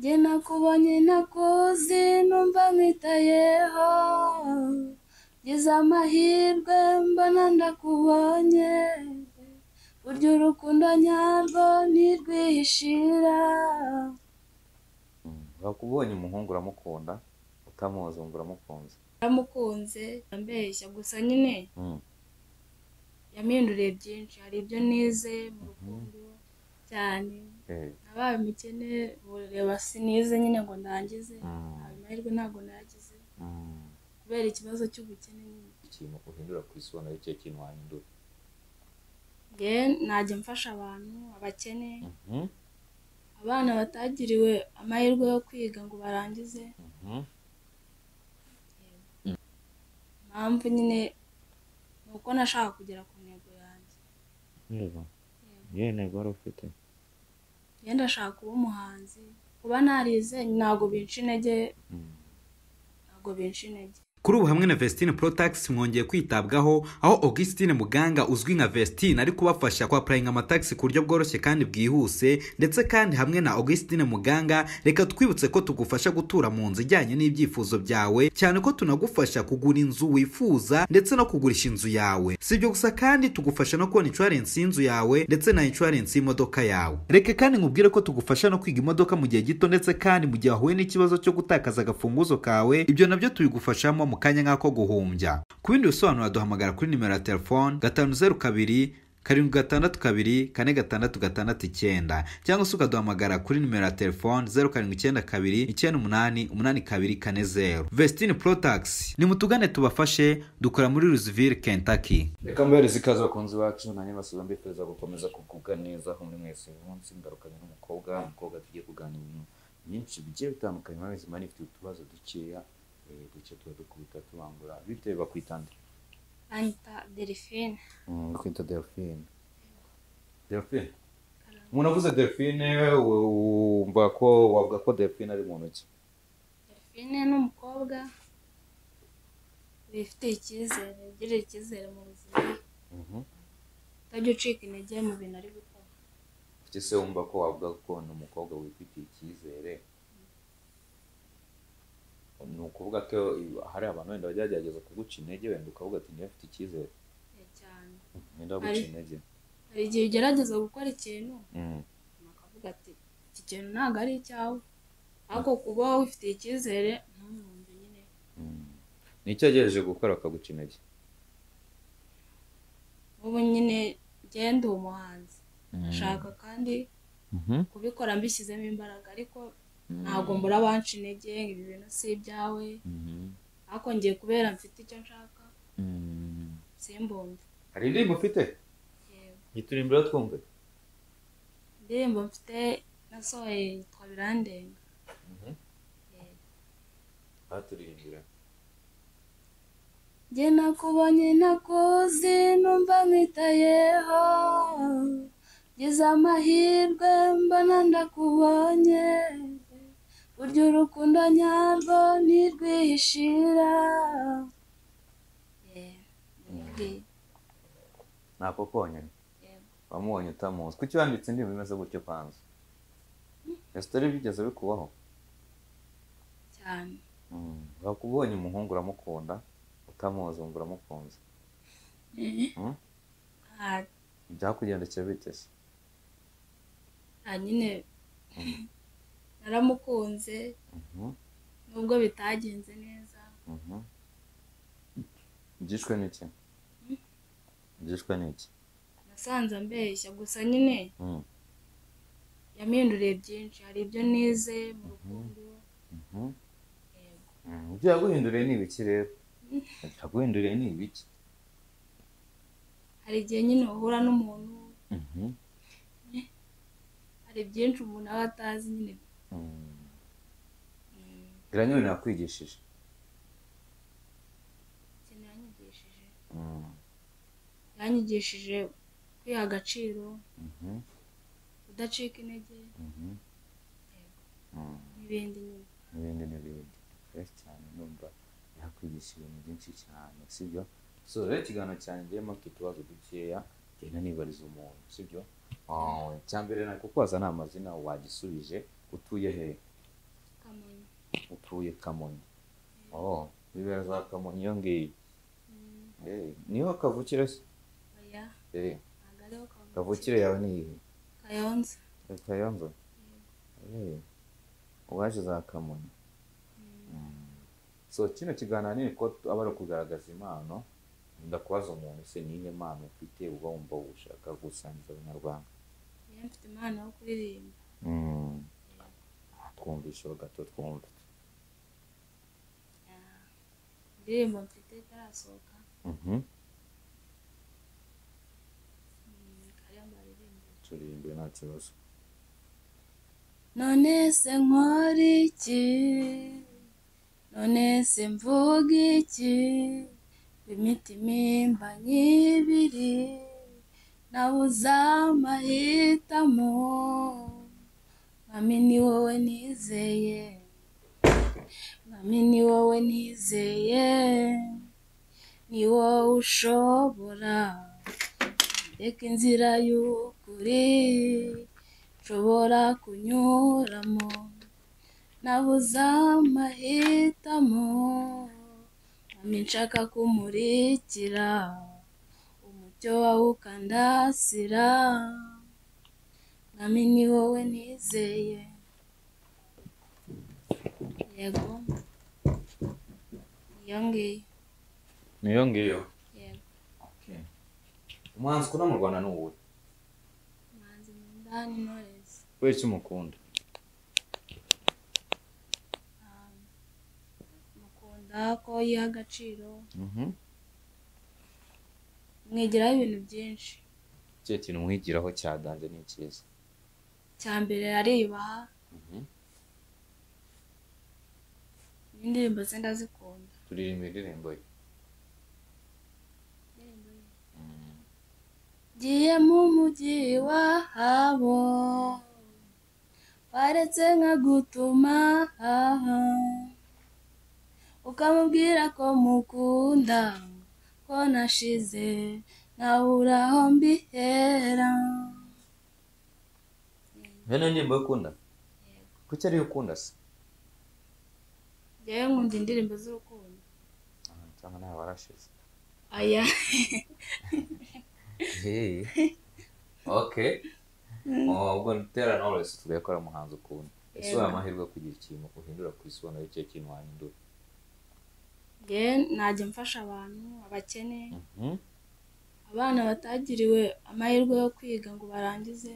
Njye nakubonye ntakuzi numva nkwitayeho, ngize amahirwe mbona ndakubonye, burya urukundo nyarwo ntirwihishira. Wakubonye umuhungu uramukunda, utamuzi wumva uramukunze. Naramukunze ambeshya gusa nyine yampinduriye byinshi, hari ibyo nize mu rukundo cyane. Nabaye umukene bureba sinize nyine ngo ndangize, ayo mahirwe ntabwo nayagize kubera ikibazo cy'ubukene nyine. Ikintu uhindura ku isi ubona ari cyo kintu wahindura? Njye najya mfasha abantu, abakene, abana batagiriwe amahirwe yo kwiga ngo barangize. Impamvu nyine ni uko nashaka kugera ku ntego yanjye. Yego. Iyihe ntego wari ufite? Njye ndashaka kuba umuhanzi, kuba narize ntabwo binca intege, ntabwo binca intege. Kuri ubu hamwe na Vestine Protax mwongeye kwitabwaho, aho Augustine Muganga uzwi nka Vestine ari kubafasha kwapplyinga amataxi ku buryo bworoshye kandi bwihuse. Ndetse kandi hamwe na Augustine Muganga, reka twibutse ko tugufasha gutura mu nzu ijyanye n'ibyifuzo byawe, cyane ko tunagufasha kugura inzu wifuza ndetse no kugurisha inzu yawe. Si ibyo gusa kandi tugufasha no kubona insurance y'inzu yawe ndetse na insurance y'imodoka yawe. Reka kandi nkubwire ko tugufasha no kwiga imodoka mu gihe gito, ndetse kandi mu gihe wahuye n'ikibazo cyo gutakaza agafunguzo kawe, ibyo nabyo tubigufashamo mu kanya nk'ako guhumbya. Ku bindi bisobanuro duhamagara kuri nimero ya telefone 502 762 4669, cyangwa se ukaduhamagara kuri nimero ya telefone 0792 98 8240. Vestine Protax, nimutugane tubafashe, dukora muri Louisville, Kentucky. Reka mbahereze ikaze abakunzi bacu, nanjye mbasubiza mbifuriza gukomeza kugubwa neza aho muri mwese. Uyu munsi ngarukanye n'umukobwa, umukobwa tugiye kuganira ibintu byinshi bigiye bitandukanye. Murabizi mba nifite utubazo dukeya, duke tuba dukubita tubangura. Bitewe bakwita nde? Banyita Delphine. Bakwita Delphine. Delphine, umuntu avuze Delphine wumva ko wavuga ko Delphine ari muntu ki? Delphine ni umukobwa wifitiye icyizere, ugirira icyizere mu buzima, utajya ucika intege mu bintu ari gukora. Kuki se wumva ko wavuga ko ni umukobwa wifitiye icyizere? Ni ukuvuga ko hari abantu wenda bajya bagerageza kuguca intege, wenda ukavuga ati niba afite icyizere cyane. Wenda baguca intege. Hari igihe ugerageza gukora ikintu bakavuga ati iki kintu ntabwo ari icyawe, ariko kuba wifitiye icyizere ntumwumve nyine. Ni icyo yagerageje gukora bakaguca intege? Ubu nyine ngende uwo muhanzi nshaka kandi kubikora mbishyizemo imbaraga, ariko ntabwo mbura abanca intege, ibi bintu si ibyawe, ariko ngiye kubera mfite icyo nshaka simbumve. Hari indirimbo ufite? Yego. Yiturimbira twumve. Indirimbo mfite nasohoye yitwa Birandenga. Yego. Baturirimbira. Njye nakubonye ntakuzi numva nkwitayeho, ngize amahirwe mbona ndakubonye, burya urukundo nyarwo ntirwihishira. Nako konyine wamubonye utamuzi, kuki wanditse indirimbo imeze gutyo kwanza? Ese utari bigeze bikubaho? Cyane. Wakubonye umuhungu uramukunda, utamuzi wumva uramukunze. Byakugendekeye bite se? Nyine naramukunze nubwo bitagenze neza. Byishwe n'iki? Byishwe n'iki? Nasanze ambeshya gusa nyine yampinduriye byinshi, hari ibyo nize mu rukundo. Ibyo yaguhinduriye ni ibiki rero? Yaguhinduriye ni ibiki? Hari igihe nyine uhura n'umuntu, hari byinshi umuntu aba atazi nyine. Biranyoni nakwigishije? Ikintu yanyigishije, yanyigishije kwiha agaciro, kudacika intege, n'ibindi nyine. N'ibindi n'ibindi. Fresh cyane, numva yakwigisha ibintu byinshi cyane, sibyo? So rero ikiganiro cyanjye ngiyemo mfite utubazo dukeya ngenda nibariza umuntu, sibyo? Icya mbere ni kukubaza ni amazina wagisubije, utuye he? Utuye Kamonyi. Oh, bibera za Kamonyi iyo ngiyo. Niho kavukire se? Oya. Ntabwo ariho kavukire. Kavukire yawe ni iyihe? Kayonza. Kayonza? Waje za Kamonyi. So kino kiganiro ni ko aba ari kugaragaza impano. Ndakubaza umuntu se ni iyihe mpano ufite uba wumva ushaka gusangiza abanyarwanda? Njye mfite impano yo kuririmba. Twumvishe gato twumve. Indirimbo mfite itarasohoka. Turirimbe nta kibazo. None se nkora iki? None se mvuga iki? Imitima imba nk'ibiri, nabuze amahitamo. Mwami ni wowe nizeye, Mwami ni wowe nizeye, ni wowe ushobora reka inzira y'ukuri nshobora kunyuramo. Nabuze amahitamo, Mwami nshaka kumurikira, umucyo wawe ukandasira. Mwami ni wowe nizeye. Yego, niyo ngiyo. Niyo ngiyo? Yego. Okay. Umuhanzi ukunda mu Rwanda ni uwuhe? Umuhanzi nkunda ni Knowless. Kubera iki umukunda? Mukunda ko yiha agaciro. Mwigiraho ibintu byinshi. Ikihe kintu umwigiraho cya danje ni icyiza? Icya mbere ariyubaha. N'indirimbo ze ndazikunda. Turirimba indirimbo ye. Ngiye mu mujyi wabo, waretse nkagutuma, ukamubwira ko mukunda, ko nashize nkabura aho mbihera. Iyo niyo ndirimbo ukunda? Kuki ariyo ukunda se? Njyewe nkunda indirimbo z'urukundo. Cyangwa nawe warashize? Aya. Okay. Ubwo Butera Knowless tuvuye ko ari umuhanzi ukunda. Ese ubaye amahirwe yo kugira ikintu uhindura ku isi ubona ari ikihe kintu wahindura? Njye najya mfasha abantu, abakene, abana batagiriwe amahirwe yo kwiga ngo barangize.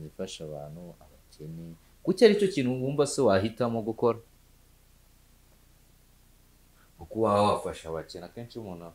Ufasha abantu, abakene. Kuki ari cyo kintu wumva se wahitamo gukora? Kuko waba wafasha abakene. Akenshi umuntu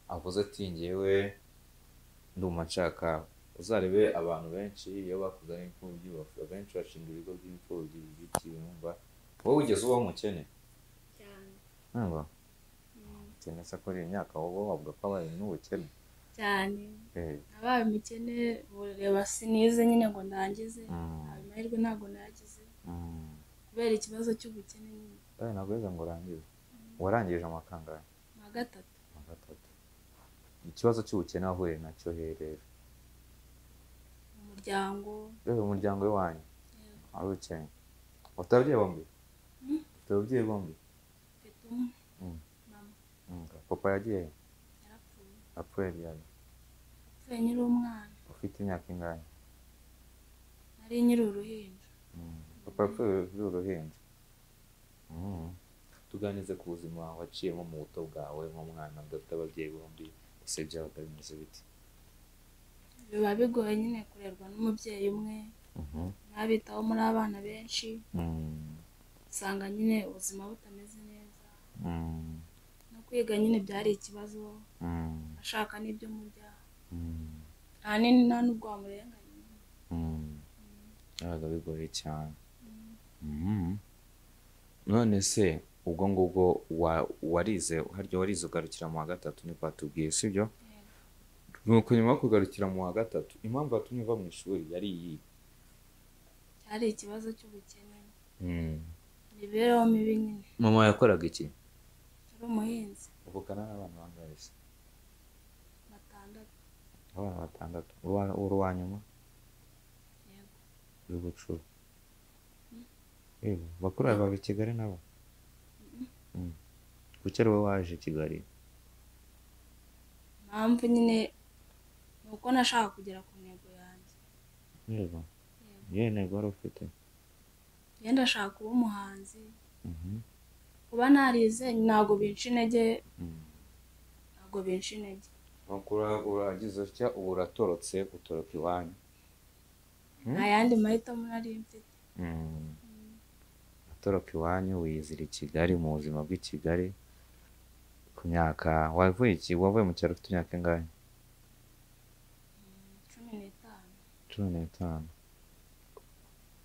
avuze ati njyewe ndumva nshaka, uzarebe abantu benshi iyo bakuze ari imfubyi, benshi bashinga ibigo by'imfubyi ibiki, wumva wowe wigeze ubaho umukene? Cyane. Ntabwo umukene se akora imyaka wowe wavuga ko abaye n'ubukene? Cyane. Nabaye umukene, bureba sinize nyine ngo ndangize, ayo mahirwe ntabwo nayagize kubera ikibazo cy'ubukene nyine. Ntabwo wize ngo urangize. Warangije amakangahe? Mu wa gatatu. Mu wa gatatu. Ikibazo cy'ubukene wahuye nacyo he rero? Umuryango. Rero umuryango wanyu ari ukennye. Ufite ababyeyi bombi? Ufite ababyeyi bombi? Mfite umwe. Mama. Papa yagiye? Yarapfuye. Apfuye ryari? Yapfuye nkiri umwana. Ufite imyaka ingahe? Nari nkiri uruhinja. Papa yapfuye uri uruhinja. Tuganize ku buzima waciyemo mu buto bwawe nk'umwana udafite ababyeyi bombi, ese byabaga bimeze bite? Biba bigoye nyine kurerwa n'umubyeyi umwe, ntabitaho muri abana benshi, usanga nyine ubuzima butameze neza, no kwiga nyine byari ikibazo, ashaka n'ibyo murya, ahanini nta n'ubwo wamurenganya. Byabaga bigoye cyane. None se ubwo ngubwo warize, harya warize ugarukira mu wa gatatu niko watubwiye, sibyo? Nuko nyuma yo kugarukira mu wa gatatu, impamvu yatumye uva mu ishuri yari iyi? Cyari ikibazo cy'ubukene. Imibereho mibi nyine. Mama yakoraga iki? Yari umuhinzi. Uvukana n'abana bangahe se? Batandatu. Abana batandatu. Uri uwa nyuma? Yego. Uri bucura. Yego, bakuru bawe baba i Kigali nabo? Kuki ari wowe waje i Kigali? Impamvu nyine ni uko nashaka kugera ku ntego yanjye. Yego. Iyihe ntego wari ufite? Njye ndashaka kuba umuhanzi. Kuba narize ntabwo binca intege. Ntabwo binca intege. Uragize utya ubu uratorotse, utoroka iwanyu. Nta yandi mahitamo nari mfite. Utoroka iwanyu wiyizira i Kigali, mu buzima bw'i Kigali. Ku myaka wavuye iki? Wavuye mu cyaro ufite imyaka ingahe? 15. 15.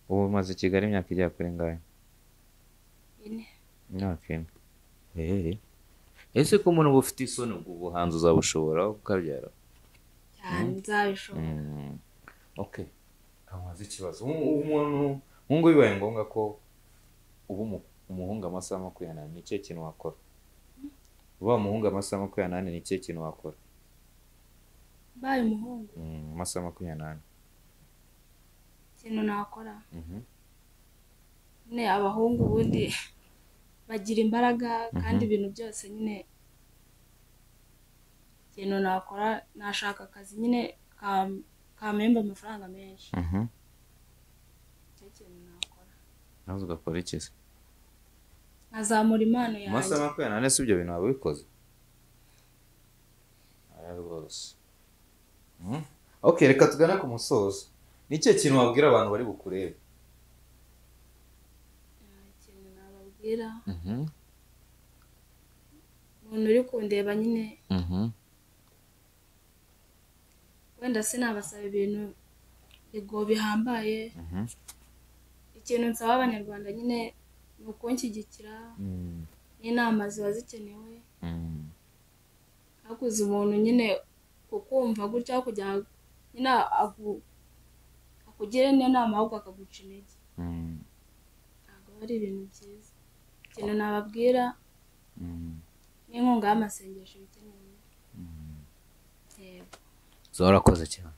Ubu umaze i Kigali imyaka igera kuri ingahe? 4. Imyaka 4. Ese ko umuntu uba ufite isoni ubwo buhanzi uzabushobora ukabyara? Cyane nzabishobora. Okay. Ntamubaza ikibazo. Umuntu nkungu bibaye ngombwa ko uba umuhungu amasaha 24, ni ikihe kintu wakora? Uba umuhungu amasaha 24, ni ikihe kintu wakora? Mbaye umuhungu? Amasaha 24. Ikintu nakora? Nyine abahungu ubundi bagira imbaraga kandi ibintu byose nyine ikintu nakora nashaka akazi nyine kampemba amafaranga menshi. Icyo kintu nakora. Nawe ugakora iki se? Nkazamura impano yanjye. Amasaha 24 si ibyo bintu waba ubikoze? Aya rwose. Okay, reka tugane ku musozo. Ni ikihe kintu wabwira abantu bari bukurebe? Ikintu nababwira. Umuntu uri kundeba nyine. Wenda sinabasaba ibintu bigo bihambaye. Ikintu nsaba abanyarwanda nyine ni ukunshyigikira, n'inama ziba zikenewe. Hakuze umuntu nyine kukumva gutya kugira nyine akugire n'inama ahubwo akaguca intege. Ntabwo ari ibintu byiza. Ikintu nababwira n'inkunga y'amasengesho ibikenewe. Yego. Urakoze cyane.